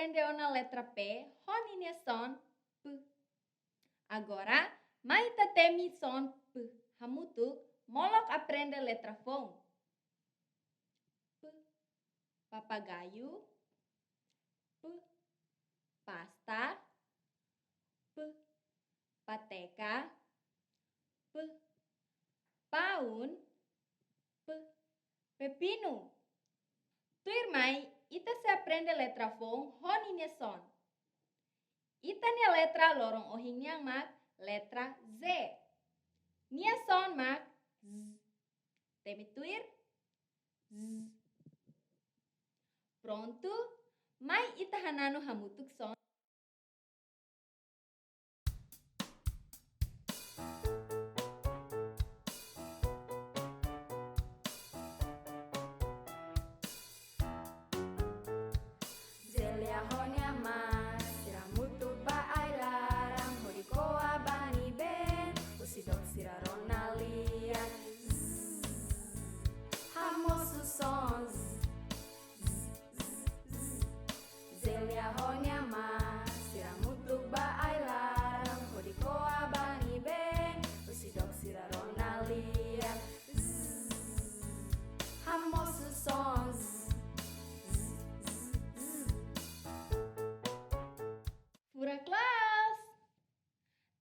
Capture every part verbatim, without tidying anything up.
aprende ona letra P ho ninia son P. Agora, mai ita temi son P hamutuk, molok aprende letra foun. P, papagaio. P, pasta. P, pateka. P, paun. P, pepinu. Tuirmai, ita sei aprende letra foun ho ninia son. Ita-nia letra loron ohin nian mak letra Z. Nia son mak Z. Temi tuir. Z. Prontu, mai ita hananu hamutuk son. Zelia ho nia mas, sira hamutuk ba ai-laran, hodi ko'a ba ne'ebé, husi dook sira rona lia. Zzz, hamosu son, zzz, zzz, zzz. Zelia ho nia mas, sira hamutuk ba ai-laran, hodi ko'a ba ne'ebé, husi dook sira rona lia. Zzz, hamosu son, zzz, zzz, zzz. Furak loos.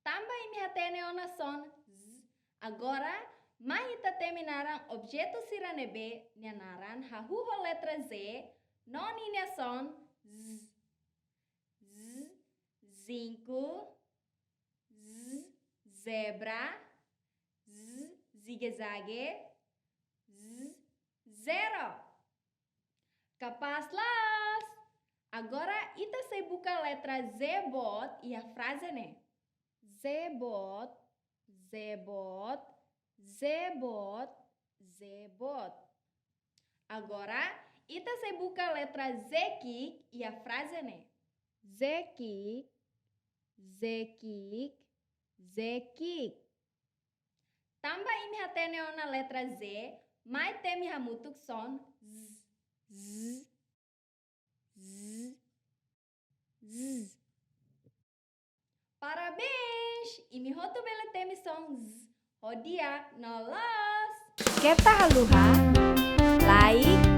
Tanba imi hatene ona son zzz, agora mai ita temi naran objetu sira ne'ebé nia naran hahú ho letra Z no ninia son zzz. Zzz, zinco. Zzz, zebra. Zzz, zigue-zague. Zzz, zero. Kapás loos! Agora ita sei buka letra Z boot iha fraze ne'e. Z boot, Z boot, Z boot, Z boot. Agora, ita sei buka letra Z ki'ik iha fraze ne'e. Z ki'ik, Z ki'ik, Z ki'ik. Tanba imi hatene ona letra Z, mai temi hamutuk son zzz, zzz, zzz, zzz. Parabéns! Imi hotu bele temi son zzz ho di'ak no loos. Keta haluha like,